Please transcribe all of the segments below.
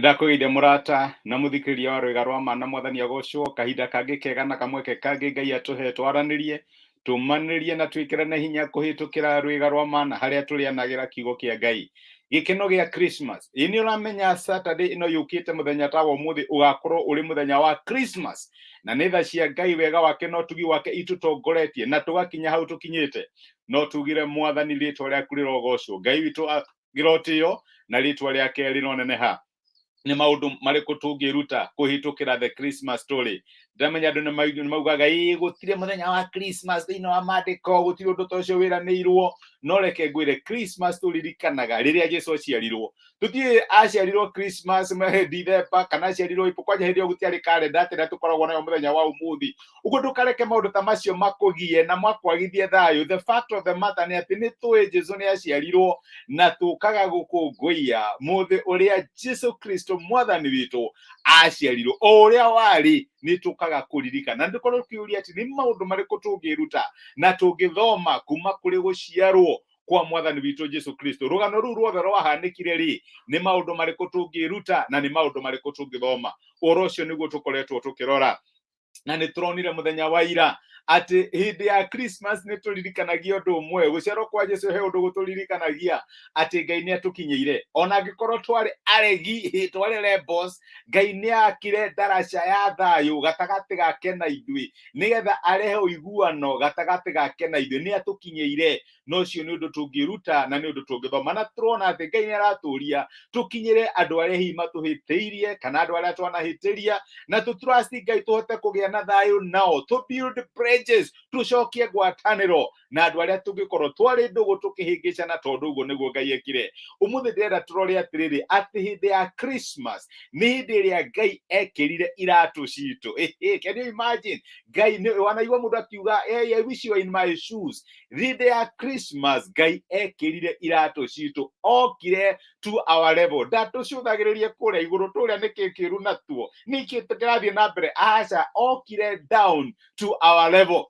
Nĩndakũgeithia mũrata na mũthikĩrĩria wa rwĩga rwa ma na mwathani agocwo. Kahinda kangĩ kega na kamweke kangĩ Ngai atũhe twaranĩrie, tũmanĩrie na twĩkĩrane hinya kũhĩtũkĩra rwĩga rwa ma na harĩa tũrĩanagĩra kiugo kĩa Ngai. Gĩkeno gĩa Christmas. Ĩ nĩ ũramenya Saturday ĩno yũkĩte mũthenya ta wa ũmũthĩ ũgakorwo ũrĩ mũthenya wa Christmas. Na nĩ tha cia Ngai, wega wake na ũtugi wake itũtongoretie na tũgakinya hau tũkinyĩte. No tugire mwathani rĩtwa rĩaku rĩrogocwo. Ngai witũ rĩrotĩo na rĩtwa rĩake rĩroneneha. Nĩ maũndũ marĩkũ tũngĩruta kũhĩtũkĩra the Christmas story? Ndĩramenya andũ nĩ maugaga ĩĩ gũtirĩ mũthenya wa Christmas thĩinĩ wa maandĩko, gũtirĩ ũndũ ta ũcio wĩranĩirwo. No reke ngwĩre, Christmas tũririkanaga rĩrĩa Jesu aciarirwo. Tũtiũĩ aciarirwo Christmas December kana aciarirwo April, kwanja hĩndĩ ĩyo gũtiarĩ kalenda atĩ ĩrĩa tũkoragwo nayo mũthenya wa ũmũthĩ. Ũguo ndũkareke maũndũ ta macio makũgie na makwagithie thayũ. The fact of the matter nĩ atĩ nĩ tũĩ Jesu nĩ aciarirwo na tũkaga gũkũngũiya mũthĩ ũrĩa Jesu Kristo mwathani witũ aciarirwo. O ũrĩa warĩ nĩ tũkaga kũririkana. Na ndũkorwo ũkĩũria atĩ nĩ maũndũ marĩkũ tũngĩruta na tũngĩthoma kuma kũrĩ gũciarwo kwa mwathani witũ Jesu Kristo. Rũgano rũu ruothe rwahanĩkire rĩ, nĩ maũndũ marĩkũ tũngĩruta na nĩ maũndũ marĩkũ tũngĩthoma? Ũhoro ũcio nĩguo tũkoretwo tũkĩrora, na nĩ tũronire mũthenya wa ira atĩ hĩndĩ ya Christmas nĩ tũririkanagia ũndũ ũmwe. Gũciarwo kwa Jesu he ũndũ gũtũririkanagia atĩ Ngai nĩ atũkinyĩire, ona angĩkorwo twarĩ aregi, twarĩ rebels, Ngai nĩ akire ndaraca ya thayũ gatagatĩ gake na ithuĩ nĩgetha arehe ũiguano gatagatĩ gake na ithuĩ. Nĩ atũkinyĩire, na ũcio nĩ ũndũ tũngĩruta na nĩ ũndũ tũngĩthoma. Na tũrona atĩ Ngai nĩ aratũria tũkinyĩre andũ arĩa hihi matũhĩtĩirie kana andũ arĩa twanahĩtĩria, na tũ trust Ngai tũhote kũgĩa na thayũ nao, tũ build bridges, tũcokie ngwatanĩro na andũ arĩa tũngĩkorwo twarĩ ndũgũ tũkĩhĩngĩcana, tondũ ũguo nĩguo Ngai ekire. Ũmũthĩ ndĩrenda tũrore atĩrĩrĩ, atĩ hĩndĩ ya Christmas nĩ hĩndĩ ĩrĩa Ngai ekĩrire iratũ citũ. Can you imagine? Ngai nĩ wanaigua mũndũ akiuga, "Hey, I wish you were in my shoes." Hĩndĩ ya Christmas Ngai ekĩrire iratũ citũ, okire to our level. Ndatũcũthagĩrĩrie kũrĩa igũrũ tũrĩa nĩkĩ kĩru natuo, nĩkĩ kĩrathiĩ na mbere. Aca, okire down to our level.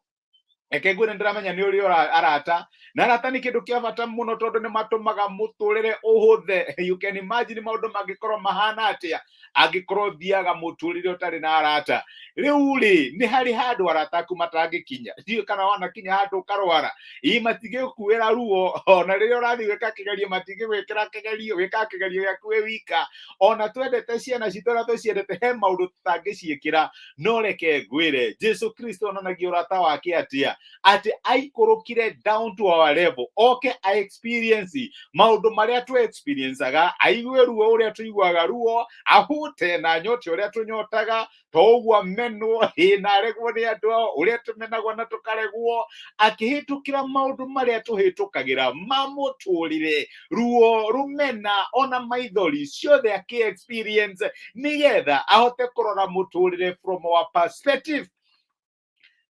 Reke ngwĩre, ndĩramenya nĩ ũrĩ arata, na arata nĩ kĩndũ kĩa bata mũno tondũ nĩ matũmaga mũtũrĩre ũhũthe. You can imagine maũndũ mangĩkorwo mahana atĩa angĩkorwo thiaga mũtũrĩre ũtarĩ na arata. Rĩu rĩ, nĩ harĩ handũ arata aku matangĩkinya. Ndiũĩ kana wanakinya handũ ũkarwara, ii matingĩgũkuĩra ruo. Ona rĩrĩa ũrathiĩ gwĩka kĩgerio, matingĩgwĩkĩra kĩgerio, wĩka kĩgerio gĩaku wĩ wika. Ona twendete ciana citũ ũrĩa tũciendete, he maũndũ tũtangĩciĩkĩra. No reke ngwĩre, Jesu Kristo onanagia ũrata wake atĩa? Atĩ aikũrũkire down to our level, oke a experience maũndũ marĩa tũ experienceaga, aigue ruo ũrĩa tũiguaga ruo, ahute na nyote ũrĩa tũnyotaga, to ũguo amenwo ĩ na aregwo nĩ andũ ao ũrĩa tũmenagwo na tũkaregwo, akĩhĩtũkĩra maũndũ marĩa tũhĩtũkagĩra ma mũtũrĩre, ruo, rũmena, ona maithori ciothe akĩ experience, nĩgetha ahote kũrora mũtũrĩre from our perspective.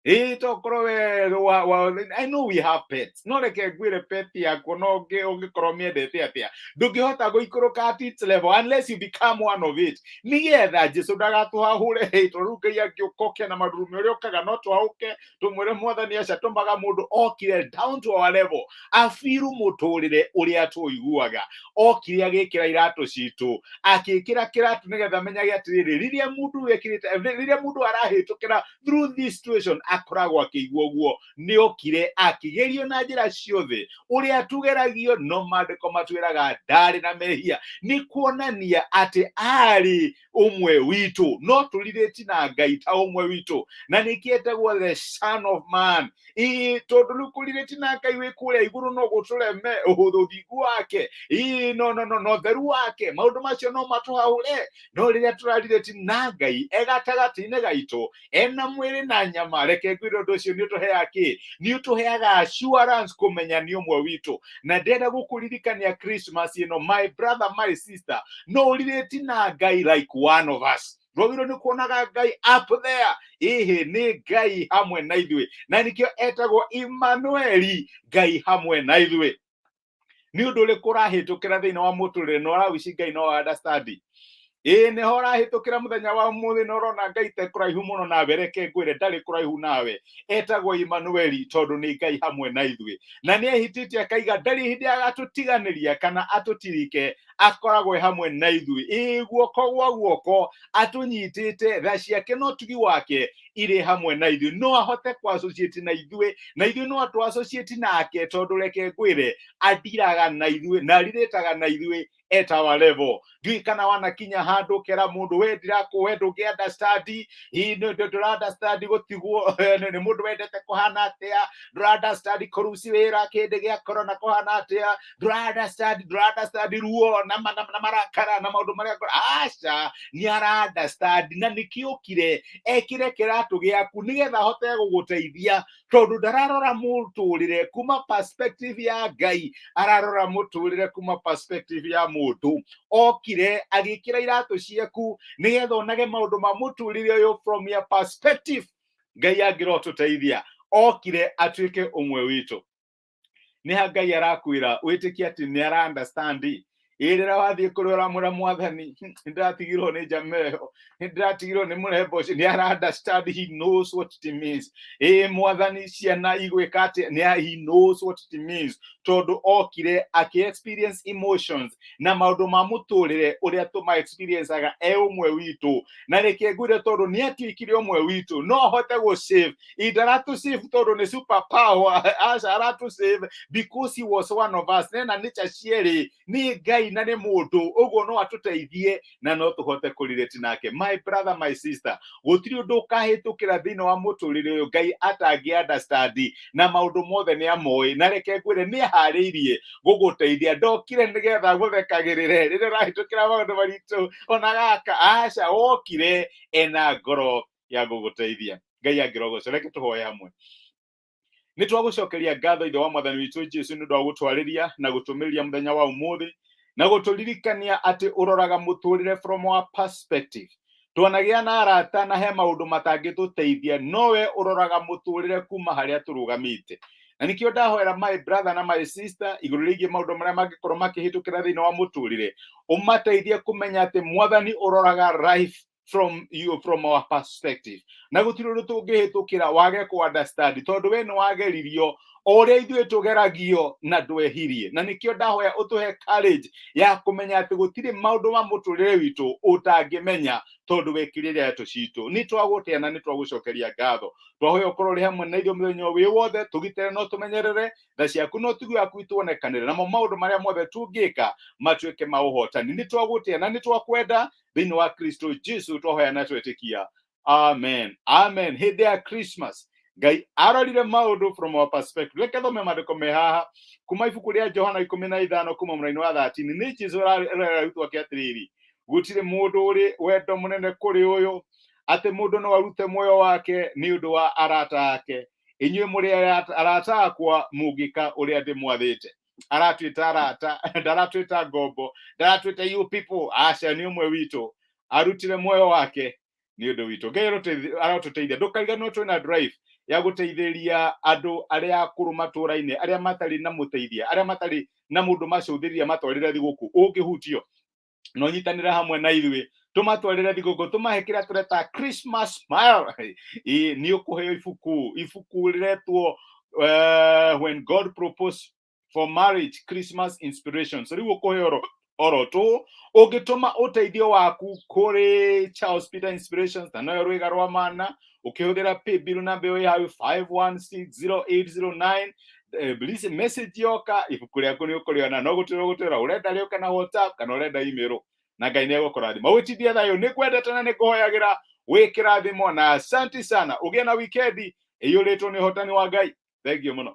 Ĩĩ, tokorwo we wa, I know we have pets, no reke ngwĩre, pet yaku no ũngĩkorwo mĩendete atĩa, ndũngĩhota gũikũrũka at its level unless you become one of it. Nĩgetha Jesu ndagatũhahũre, tondũ rĩu Ngai angĩũka oke na marurume ũrĩa ũkaga, no tũhahũke tũmwĩre mwathani aca. Tũmaga mũndũ okire down to our level, abiru mũtũrĩre ũrĩa tũiguaga. Okire agĩkĩra iratũ citũ, akĩkĩra kĩratũ nĩgetha amenyage atĩrĩrĩ, rĩrĩa mũndũ wekĩrĩte, rĩrĩa mũndũ arahĩtũkĩra through this situation, akoragwo akĩigua ũguo. Nĩ okire akĩgerio na njĩra ciothe ũrĩa tugeragio, no maandĩko matwĩraga ndarĩ na mehia. Nĩ kuonania atĩ arĩ ũmwe witũ, no tũrirĩti na Ngai ta ũmwe witũ, na nĩkĩ etagwo the Son of Man. Ĩĩ, tondũ rĩu kũrirĩti na Ngai wĩ kũrĩa igũrũ no gũtũreme ũthingu wake, ĩĩ, no no no no theru wake, maũndũ macio no matũhahũre. No rĩrĩa tũrarirĩti na Ngai e gatagatĩ-inĩ gaitũ, ena mwĩrĩ na nyama, reke ngwĩre, ũndũ ũcio nĩ ũtũheaga kĩ? Nĩ ũtũheaga assurance kũmenya nĩ ũmwe witũ. Na ndĩrenda gũkũririkania Christmas ĩno, my brother, my sister, no ũrirĩti na Ngai like one of us. Ndwagĩrĩirwo nĩ kuonaga Ngai up there. Ĩhĩ, nĩ Ngai hamwe na ithuĩ, na nĩkĩo etagwo Emmanueli, Ngai hamwe na ithuĩ. Nĩ ũndũ ũrĩkũ ũrahĩtũkĩra thĩinĩ wa mũtũrĩre na ũrawici Ngai no understand? Ĩĩ nĩho ũrahĩtũkĩra mũthenya wa ũmũthĩ na ũrona Ngai te kũraihu mũno nawe, reke ngwĩre ndarĩ kũraihu nawe. Etagwo Imanueli tondũ nĩ Ngai hamwe na ithuĩ, na nĩ ehĩtĩte akaiga ndarĩ hĩndĩ agatũtiganĩria kana atũtirike, akoragwo e hamwe na ithuĩ. Ĩĩ guoko gwa guoko atũnyitĩte, tha ciake na ũtugi wake irĩ hamwe na ithuĩ. No ahote kũ associate na ithuĩ na ithuĩ no atũ associate nake, tondũ reke ngwĩre andiraga na ithuĩ na arirĩtaga na ithuĩ at our level. Ndiũĩ kana wanakinya handũ ũkera mũndũ we ndirakũwe ndũngĩ understand, ĩ ndũra understand gũtigwo nĩ mũndũ wendete kũhana atĩa, ndũra understand kũruci wĩra kĩndĩ gĩa corona kũhana atĩa, ndũra understand, ndũra understand ruo na, na, na marakara na maũndũ marĩa aca nĩ ara understand, na nĩkĩo okire ekĩre kĩratũ gĩaku nĩgetha ahote gũgũteithia, tondũ ndararora mũtũrĩre kuma perspective ya Ngai, ararora mũtũrĩre kuma perspective ya mũndũ. Okire agĩkĩra iratũ ciaku nĩgetha onage maũndũ ma mũtũrĩre ũyũ from your perspective. Ngai angĩrotũteithia, okire atuĩke ũmwe witũ. Nĩ ha Ngai arakwĩra wĩtĩkie atĩ nĩ ara understand? Ĩ rĩrĩa wathiĩ kũrĩ ũramwĩra mwathani nĩndĩratigirwo nĩ njama ĩyo, nĩndĩratigirwo nĩ mũrembo ũcio, nĩ ara understand, he knows what it means. Ĩ mwathani ciana igwĩka atĩa, nĩ he knows what it means, tondũ okire akĩ experience emotions na maũndũ ma mũtũrĩre ũrĩa tũma experienceaga e ũmwe witũ. Na reke ngwĩre, tondũ nĩ atuĩkire ũmwe witũ, no ahote gũ save. Ndaratũ save tondũ nĩ super power, aca, aratũ save because he was one of us. Nena nature cierĩ, nĩ Ngai na nĩ mũndũ, ũguo no atũteithie na no tũhote kũrelate nake. My brother, my sister, gũtirĩ ũndũ ũkahĩtũkĩra thĩinĩ wa mũtũrĩre ũyũ Ngai atangĩ understand, na maũndũ mothe nĩ amoĩ. Na reke ngwĩre, nĩ aharĩirie gũgũteithia. Ndokire nĩgetha gũthekagĩrĩre rĩrĩa ũrahĩtũkĩra maũndũ maritũ ona gaka, aca, okire ena ngoro ya gũgũteithia. Ngai angĩrogoco. Reke tũhoe hamwe. Nĩ twagũcokeria ngatho, Ithe wa mwathani witũ Jesu, nĩ ũndũ wa gũtwarĩria na gũtũmĩrĩria mũthenya wa ũmũthĩ na gũtũririkania atĩ ũroraga mũtũrĩre from our perspective. Twanagĩa na arata na he maũndũ matangĩtũteithia, nowe ũroraga mũtũrĩre kuma harĩa tũrũgamĩte. Na nĩkĩo ndahoera my brother na my sister igũrũ rĩgiĩ maũndũ marĩa mangĩkorwo makĩhĩtũkĩra thĩinĩ wa mũtũrĩre, ũmateithie kũmenya atĩ mwathani ũroraga life from you, from our perspective, na gũtirĩ ũndũ tũngĩhĩtũkĩra wage kũ understand, tondũ we nĩ wageririo o ũrĩa ithuĩ tũgeragio na ndwehirie. Na nĩkĩo ndahoya ũtũhe courage ya kũmenya atĩ gũtirĩ maũndũ ma mũtũrĩre witũ ũtangĩmenya, tondũ wekire iratũ citũ. Nĩ twagũtĩa na nĩ twagũcokeria ngatho. Twahoya ũkorwo ũrĩ hamwe na ithuĩ mũthenya wĩ wothe, tũgitĩre no tũmenyerere, tha ciaku no ũtugi waku ituonekanĩre, namo maũndũ marĩa mothe tũngĩka matuĩke ma ũhotani. Nĩ twagũtĩa na nĩ twakwenda thĩinĩ wa Kristo Jesu twahoya na twetĩkia, amen, amen. Hĩndĩ ya Christmas Ngai arorire maũndũ from our perspective. Reke thome maandĩko me haha kuma ibuku rĩa Johana 15 kuma mũraini wa 13. Nĩ Jesu arera arutwo ake atĩrĩrĩ, gũtirĩ mũndũ ũrĩ wendo mũnene kũrĩ ũyũ, atĩ mũndũ no arute muoyo wake nĩ ũndũ wa arata ake. Inyuĩ mũrĩ arata akwa mũngĩka ũrĩa ndĩmwathĩte. Aratwĩta arata, ndaratwĩta ngombo, ndaratwĩta you people, aca, nĩ ũmwe witũ, arutire muoyo wake nĩ ũndũ witũ. Ngai arotũteithia. Ndũkariganĩrwo twĩna drive ya gũteithĩrĩria andũ arĩa akũrũ matũũra-inĩ, arĩa matarĩ na mũteithia, arĩa matarĩ na mũndũ macũthĩrĩria matwarĩre thigũkũ. Ũngĩhutio no nyitanĩra hamwe na ithuĩ tũmatwarĩre thigũkũ, tũmahe kĩrĩa tũreta Christmas smile. Ĩ nĩ ũkũheo ibuku, ibuku rĩretwo When God Proposed for Marriage, Christmas Inspiration. So rĩu ũkũheo oro tũ ũngĩtũma ũteithio waku kũrĩ Charles Peter Inspirations na noyo Rwĩga rwa Mana, ũkĩhũthĩra paybill namba ĩyo ĩ hau 5160809. Please, message yoka, ibuku rĩaku nĩ ũkũrĩona, no gũtwĩra ũgũtwĩra ũrenda rĩũke na WhatsApp kana ũrenda email, na Ngai nĩ egũkũrathima. Wĩtindie thayũ, nĩ kwendete na nĩ ngũhoyagĩra wĩ kĩrathimo, na asanti sana. Ũgĩe na wikendi ĩiyũrĩtwo nĩ ũhotani wa Ngai. Thank you mũno.